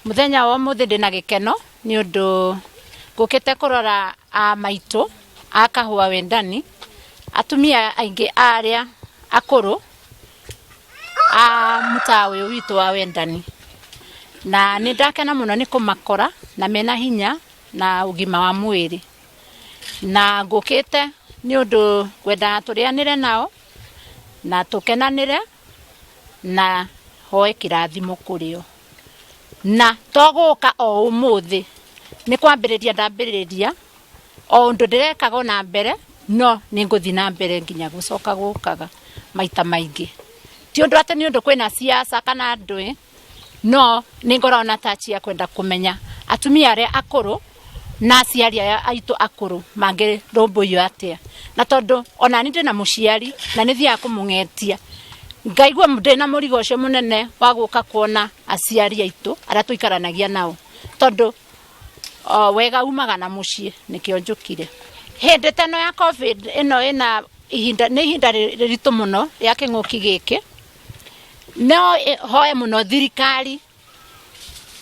Muthenya wa ũmũthĩ ndĩna gĩkeno nĩ ũndũ ngũkĩte kũrora a maitũ a Kahũa Wendani, atumia aingĩ arĩa akũrũ a mũtaa ũyũ witũ wa Wendani. Na nĩ ndakena mũno nĩ kũmakora na mena hinya na ũgima wa mwĩrĩ. Na ngũkĩte nĩ ũndũ ngwendaga tũrĩanĩre nao na tũkenanĩre na hoe kĩrathimo kũrĩ o. Na to gũka o ũmũthĩ, nĩ kwambĩrĩria ndambĩrĩria, o ũndũ ndĩrekaga o na mbere, no nĩ ngũthiĩ na mbere nginya gũcoka gũkaga maita maingĩ. Ti ũndũ atĩ nĩ ũndũ kwĩna siasa kana ndũĩ, no nĩ ngoragwo na touch ya kwenda kũmenya atumia arĩa akũrũ na aciari aya aitũ akũrũ mangĩrũmbũiyo atĩa. Na tondũ ona niĩ ndĩna mũciari na nĩ thiaga kũmũng'etia, ngaigua ndĩna mũrigo ũcio mũnene wa gũka kuona aciari aitũ arĩa tũikaranagia nao, tondũ o, wega umaga na mũciĩ, nĩkĩo njũkire. Hĩndĩ ta ĩno ya Covid ĩno ĩna ihinda, nĩ ihinda rĩritũ mũno rĩa kĩng'ũki gĩkĩ, no hoe mũno thirikari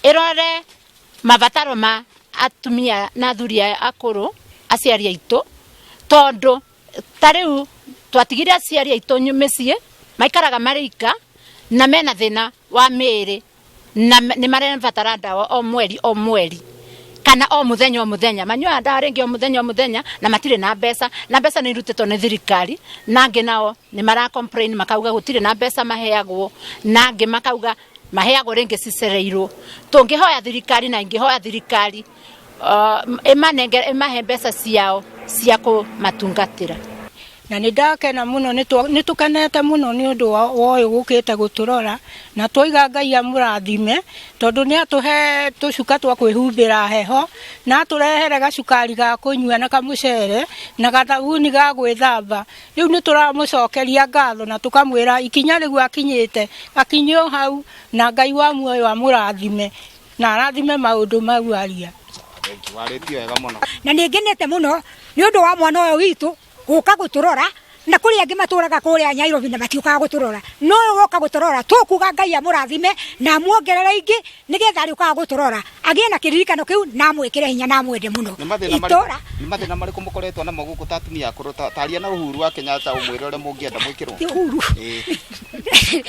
ĩrore mabataro ma atumia na athuri aya akũrũ, aciari aitũ, tondũ ta rĩu twatigire aciari aitũ mĩciĩ, maikaraga marĩ ika na mena thĩna wa mĩĩrĩ na nĩ marabatara ndawa o mweri o mweri kana o mũthenya o mũthenya. Manyuaga ndawa rĩngĩ o mũthenya o mũthenya na matirĩ na mbeca, na mbeca nĩ irutĩtwo nĩ thirikari, na angĩ nao nĩ mara complain makauga gũtirĩ na mbeca maheagwo, na angĩ makauga maheagwo rĩngĩ cicereirwo. Tũngĩhoya thirikari na ingĩhoya thirikari ĩmanenge, ĩmahe mbeca ciao cia kũmatungatĩra. Na nĩ ndakena mũno, nĩ tũkenete mũno nĩ ũndũ wa ũyũ gũkĩte gũtũrora, na twaiga Ngai amũrathime, tondũ nĩ atũhe tũcuka twa kwĩhumbĩra heho, na atũrehere gacukari ga kũnyua na kamũcere na gathabuni ga gwĩthamba. Rĩu nĩ tũramũcokeria ngatho na tũkamwĩra ikinya rĩu akinyĩte, akinye o hau, na Ngai wa muoyo amũrathime na arathime maũndũ mau aria. Warĩtie wega mũno. Na nĩ ngenete mũno nĩ ũndũ wa mwana ũyũ witũ gũka gũtũrora, na kũrĩ angĩ matũraga kũrĩa Nairobi na matiũkaga gũtũrora, no ũyũ woka gũtũrora tũkuga Ngai amũrathime na amuongerere ingĩ, nĩgetha arĩũkaga gũtũrora agĩe na kĩririkano kĩu na amwĩkĩre hinya na amwende mũno. Nĩ mathĩna marĩkũ Itũra nĩ mathĩna marĩkũ mũkoretwo namo gũkũ ta atumia akũrũ? Taria na Uhuru wa Kenyatta ũmwĩre ũrĩa mũngĩenda mwĩkĩrwo. Ti Uhuru. Ĩĩ.